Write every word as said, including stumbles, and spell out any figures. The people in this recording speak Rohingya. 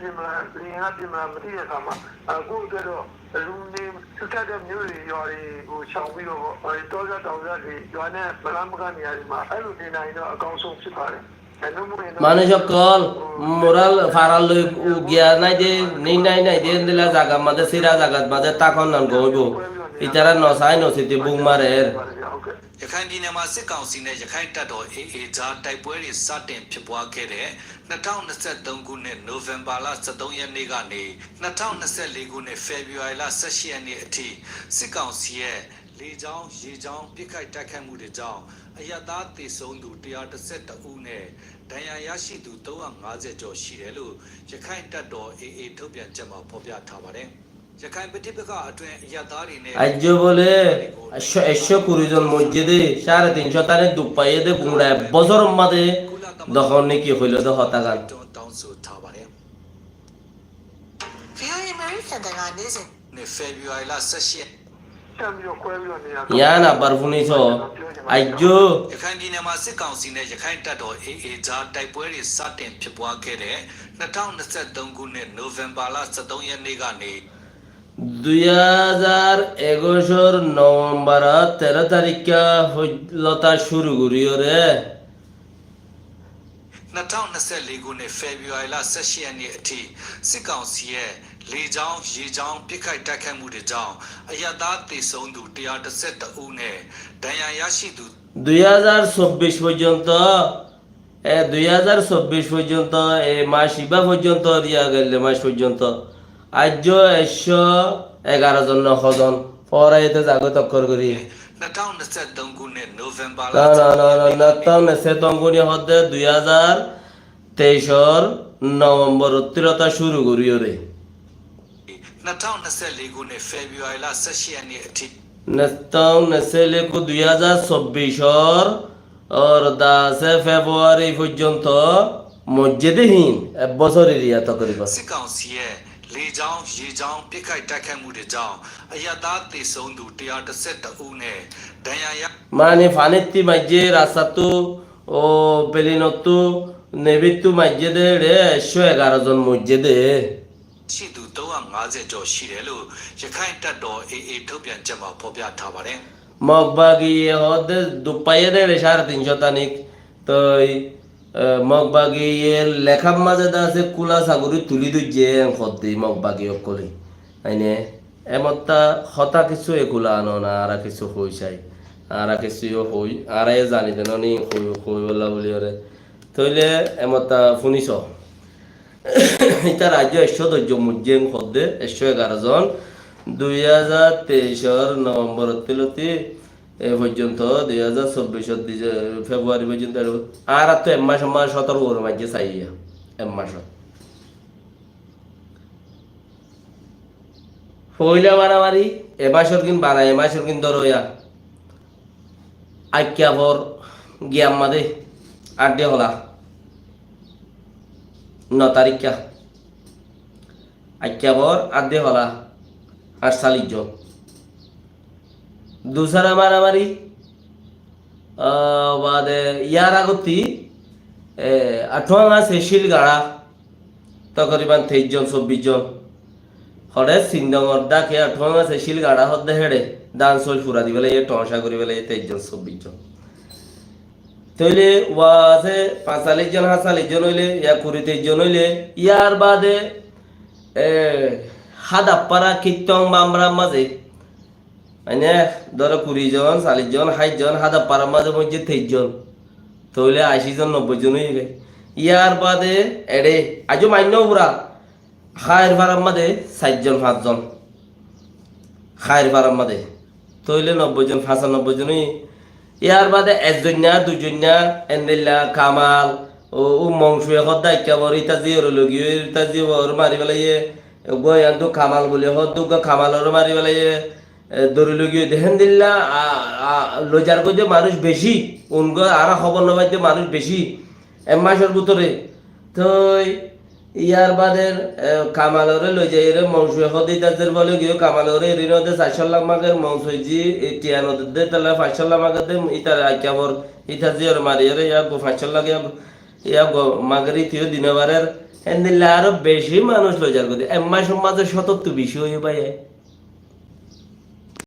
တင်မလား၊ လေယာဉ်ကတင်မလား မသိတဲ့အခါမှာ၊ အဲ၊ ကိုယ့်အတွက်တော့ အလူမင်း သူ့တပ်တဲ့မြို့တွေ၊ ရွာတွေကို ရှောင်ပြီးတော့၊ အဲ၊ တောစပ်တောင်စပ်တွေ၊ ရွာနဲ့မလှမ်းမကမ်းနေရာတွေမှာ အဲ့လိုနေနိုင်ရင်တော့ အကောင်းဆုံးဖြစ်ပါတယ်။ အဲ၊ နှုတ်မွေးနှုတ် Manúic ókkol, mural farar loi u-, giya nái de, ni nái nái de, endilla zagar mazé, sira zagar mazé tákon nan gom óibo. Itara no sai no siti buk marer. ရခိုင်ပြည်နယ်မှာ စစ်ကောင်စီနဲ့ ရခိုင်တပ်တော် AA ကြား တိုက်ပွဲတွေ စတင်ဖြစ်ပွားခဲ့တဲ့ နှစ်ထောင်နှစ်ဆယ့်သုံးခုနှစ် နိုဝင်ဘာလ ဆယ့်သုံးရက်နေ့ကနေ နှစ်ထောင်နှစ်ဆယ့်လေးခုနှစ် ဖေဖော်ဝါရီလ ဆယ့်ရှစ်ရက်နေ့အထိ စစ်ကောင်စီရဲ့ လေကြောင်း၊ ရေကြောင်း ပစ်ခတ်တိုက်ခိုက်မှုတွေကြောင့် အရပ်သားသေဆုံးသူ တစ်ရာတစ်ဆယ့်တစ်ဦးနဲ့ ဒဏ်ရာရရှိသူ သုံးရာငါးဆယ်ကျော်ရှိတယ်လို့ ရခိုင်တပ်တော် AA ထုတ်ပြန်ချက်မှာ ဖော်ပြထားပါတယ်။ ရခိုင်ပဋိပက္ခအတွင်း အရပ်သားတွေနဲ့ Aijjó bóle ekcó, ekcó kuri zon moijjé dé, sáre tin cót tani duk faiyé dé, gura ek bosóror mazé dohón né ki hoiló dé hotágan. တောင်းဆိုထားပါတယ်။ VOA အမေရိကန်တံခါး နေ့စဉ် နဲ့ ဖေဖော်ဝါရီလ ဆယ့်ရှစ်ရက် Yián abbar fúni só, aijjó. ရခိုင်ပြည်နယ်မှာ စစ်ကောင်စီနဲ့ ရခိုင်တပ်တော် AA ကြား တိုက်ပွဲတွေ စတင်ဖြစ်ပွားခဲ့တဲ့ နှစ်ထောင်နှစ်ဆယ့်သုံးခုနှစ် နိုဝင်ဘာလ ဆယ့်သုံးရက်နေ့ကနေ Dui házar ekucór nowembaror teró tarikká foijjón lóta cúru goríyoré. နှစ်ထောင်နှစ်ဆယ့်လေးခုနှစ် ဖေဖော်ဝါရီလ ဆယ့်ရှစ်ရက်နေ့အထိ စစ်ကောင်စီရဲ့ လေကြောင်း၊ ရေကြောင်း ပစ်ခတ်တိုက်ခိုက်မှုတွေကြောင့် အရပ်သားသေဆုံးသူ တစ်ရာတစ်ဆယ့်တစ်ဦးနဲ့ ဒဏ်ရာရရှိသူ Dui házar sobbic foijjonto, e, dui házar sobbic foijjonto, e mac ibá foijjonto, riya gelle mac foijjonto, aijjó ekcó egaró zon no hozon, fóoraiyé dé zagói tokkór gorí. နှစ်ထောင်နှစ်ဆယ့်သုံးခုနှစ် နိုဝင်ဘာလ No, no, no, no, no, no, no, no, no, no, no, no, dui házar teicór nowembor ottú lóta cúru goríyoré. နှစ်ထောင်နှစ်ဆယ့်လေးခုနှစ် ဖေဖော်ဝါရီလ ဆယ့်ရှစ်ရက်နေ့အထိ နှစ်ထောင်နှစ်ဆယ့်လေး dui házar sobbicor or dase Februari foijjonto moijjé dé híin, ek bosór eriya tokoriban. စစ်ကောင်စီရဲ့ လေကြောင်း၊ ရေကြောင်း ပစ်ခတ်တိုက်ခိုက်မှုတွေကြောင့် အရပ်သားသေဆုံးသူ တစ်ရာတစ်ဆယ့်တစ်ဦးနဲ့ ဒဏ်ရာရ Mani fanittú maijjé, rastattú, o pelinottú, nebittú maijjé dé ére ekcó egaró zon moijjé dé. ရှိသူ သုံးရာငါးဆယ်ကျော်ရှိတယ်လို့ ရခိုင်တပ်တော် AA ထုတ်ပြန်ချက်မှာ ဖော်ပြထားပါတယ်။ Mokbagiye hoódde duk faiyé dé ére sáre tin cót taník. Toi, e, Mokbagiye lekár mazé dé asé kúlasa gorí tulí dóijje en hoódde Mokbagi ókkolé. Aine, emottá hotá kissú ekula no na, añára kissú hoi sai. Añára kissú yó hoi, añára yó zani de no ni hoi, hoibolla buli ore. Tóile emottá fúni só. Ítar aijjó ekcó doc zon moijjé hoódde, ekcó egaró zon. Dui házar teicór nowembor ottú lóti e foijjonto, dui házar sobbicor di-, Februari foijjonto, añárattú ek mac, ek mac sótoro gori maijjé saiyé, ek mac. Foila maramari, e macor gín bana, e macor gín dóro ya. Aikkafor giyamma de, añçdí hola, no tarikka. Aikkafor añçdí hola, añçcallic zon. Dusara maramari, ah, bade yar agottí, e, Athuanga Sechil gaçá, tokoriban teic zon, sobbic zon. Hoçé Sindongor dháke Athuanga Sechil gaçá hoódde héçe, dán sóil fura di félaiye, thoóñca gorí félaiye, teic zon, sobbic zon. Tóile uwa asé, fañscallic zon, háñtcallic zon óile, ya kuri teic zon óile, yar bade, e, Hádappara, Kittong, Bambara mazé, mane, dóro kuri zon, callic zon, háit zon, Hádappara mazé moijjé teic zon. Tóile aci zon, nobboi zon ói giyé. Yar bade eçé, aijjó mainno fura, Háir farar mazé sair zon, fañs zon. Háir farar mazé. Tóile nobboi zon, fañsanobboi zon óiye. Yar bade ek zoinna, dui zoinna, endilla Kamal, o, o Mongsu e hoódde Aikkafor, íta ziyore loi giyé, íta ziyore mari félaiye. Uggwá yíantu Kamal buli hoódde, uggwá Kamalore mari félaiye. E, dóri loi giyé de héndilla, a, a, loi zargói de manúic beci. Uggwá añára hóbor no faidde manúic beci. Ek macor bútore. Toi yar bade, e, Kamalore loi zaiyóre, Mongsu e hoódde íta zer bole giyé, Kamalore eri no de, sair cót lak mager, Mongsu e zi, e, tiya no de, toile fañs cót lak mager de, ítar Aikkafor, íta ziyore mariyóre, yá uggwá fañs cót lak, yá uggwá, yá uggwá mager, íte yó di no farer. Héndilla aró beci manúic loi zargói de. Ek maicor mazé cótottu beci óiye bái.